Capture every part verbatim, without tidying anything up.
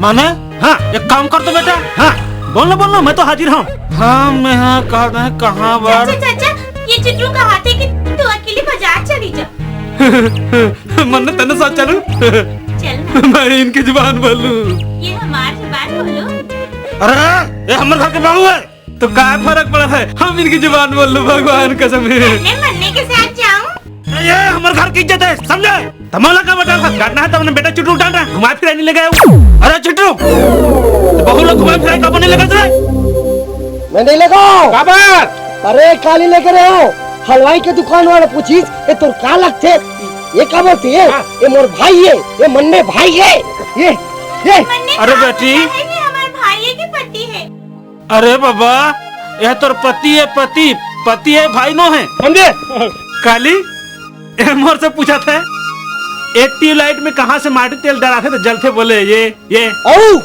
माने? हाँ। एक काम कर तो बेटा। हाँ। बोल ना, बोल ना, मैं तो हाजिर हूँ। हाँ, मैं हाँ कहा था, कहाँ बार? चाचा, चाचा, ये चिटरू कहा थे कि तू अकेली बाजार चली जा। मन्ने तेरे साथ चलूं? चल ना। मैं इनकी जुबान बोल लूं। ये हमार जुबान बोलो। अरे, ये हमर घर के बहू है। तो का फर्क पड़ा है? हम इनकी जुबान बोल लो, भगवान कसम है। मन्ने, मन्ने के साथ जाऊं? अरे, ये हमर घर की इज्जत है, समझे? तमोला का बता, काटना है तो अपने बेटा चिटरू डाल रहा, घुमा फिरा नहीं ले गए। अरे चिटरू, तो बहू लोग घुमा फिरा कब नहीं लेकर रे? मैं नहीं लेगा। काबर? अरे काली लेकर रहे हो, हलवाई के दुकान वाला पूछिस, ये तोर का लगथे? ये का बोलती है? हाँ। ये मोर भाई है, ये मन्ने भाई है। ये, ये। मन्ने अरे का बेटी। बोलता है कि हमारे भाई की पट्टी है। अरे बाबा, यह तोर पति है, पति, पति है, भाई नो है। समझे? काली, ए मोर से पूछा था, एक ट्यूबलाइट में कहाँ से माटी तेल डलाथे तो जलथे बोले, ये, ये। औ,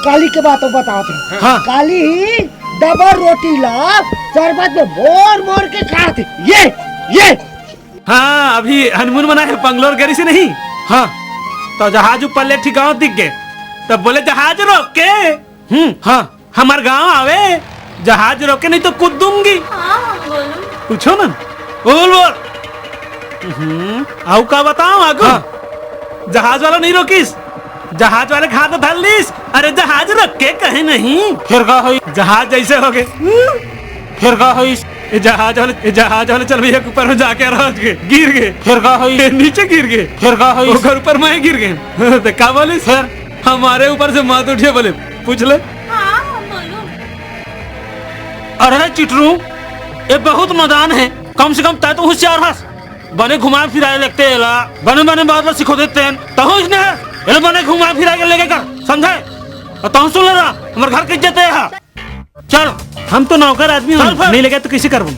काली के बात बतावत हूँ। हाँ। काली ही डबल रोटी ला शरबत में मोर मोर के खात हे। ये, ये। हाँ, अभी हनीमून मनाए हे, बंगलोर गे रहिसे नहीं। हाँ, तो जहाज ऊपर ले एक ठी गाँव दिख गे, तब बोले, "जहाज रोक के।" हम्म, हाँ। हमार गांव आवे, जहाज रोके नहीं तो कूद दूंगी। हाँ, हाँ, बोलो। पूछो ना। बोल, बोल। हम्म, आऊ का बताओ आगू? हाँ। जहाज वाला नहीं रोकिस, जहाज वाले के हाथ धर लीस। अरे जहाज रोक के कहे नहीं। फिर का होई? जहाज जैसे हो गए। फिर का होई? ये जहाज वाले, ये जहाज वाले चल भैया के ऊपर में जाके रह गए, गिर गए। फिर का होई? ये नीचे गिर गए। फिर का होई? ओकर ऊपर मैं गिर गए। तो का बोलिस? फिर? हमारे ऊपर से मत उठिए बोले। पूछ ले। हाँ, हाँ, बोलो। अरे चिटरू, ये बहुत नादान है, कम से कम तै तो होशियार हस। बने घुमा फिराए लगते एला, बने बने बात ला सिखो देते हैं, तहूँ इसने है, एला बने घुमा फिरा के लेके कर, समझे? और तहूँ सुन ले रहा, हमारे घर की इज्जत है यहाँ। चल, हम तो नौकर आदमी हन, चल फिर। नहीं लेगे तो किसे करबो?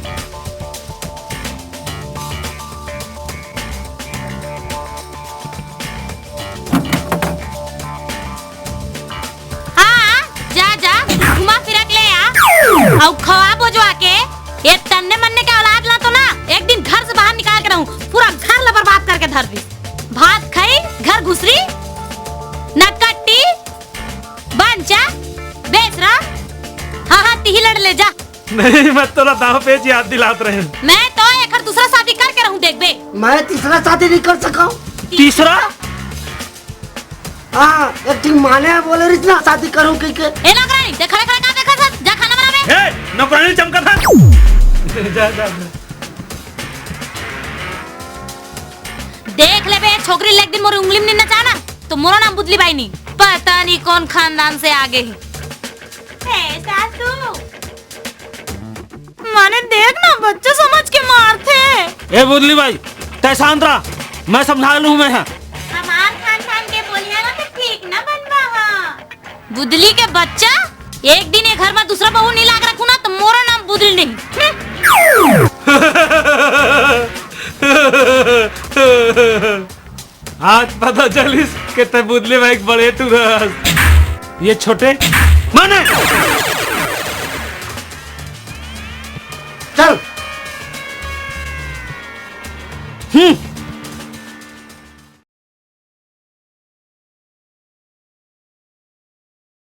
हाँ, जा, जा, घुमा फिरा के ले आ। अउ खवा बोजवा के, ये तन्ने मन्ने के औलाद ला तो ना, एक दिन घर से बाहर निकाल के रहूं, पूरा घर ला बर्बाद करके धर दी। भात खाई, घर घुसरी, नटकट्टी, बंचा, बेसरम, हाँ, हाँ, तिही लड़ ले जा। नहीं, मैं तोला दाव पेच याद दिलात रहे। मैं तो एकर दूसरा शादी करके रहूं, देखबे। मैं तीसरा शादी नहीं कर सका। तीसरा? हाँ, एक दिन माने बोले रहिस ना, शादी करूं कह के। ए नौकरानी, ते खड़े खड़े का देखत हस? जा खाना बनावे। ए, नौकरानी चमकत हस। जा, जा, जा। देख लेबे, छोकरी ले एक दिन मोर उंगली में नचा ना, तो मोरो नाम बुदली बाई नहीं। पता नहीं कौन खानदान से आगे ही। ए, सासू। माने देख ना, बच्चा समझ के मारथे। ए बुदली बाई, तै शांत रह, मैं समझा लूं मैं। हमार खानदान के बोलिया ना तो ठीक ना बनबा हा। बुदली के बच्चा, एक दिन ये घर में दूसरा बहू नहीं लाग रखू ना, तो मोरो नाम बुदली नहीं। हम्म। आज पता चलिस के तै बुदली भाई के बड़े टूरा हस। ये छोटे, माने,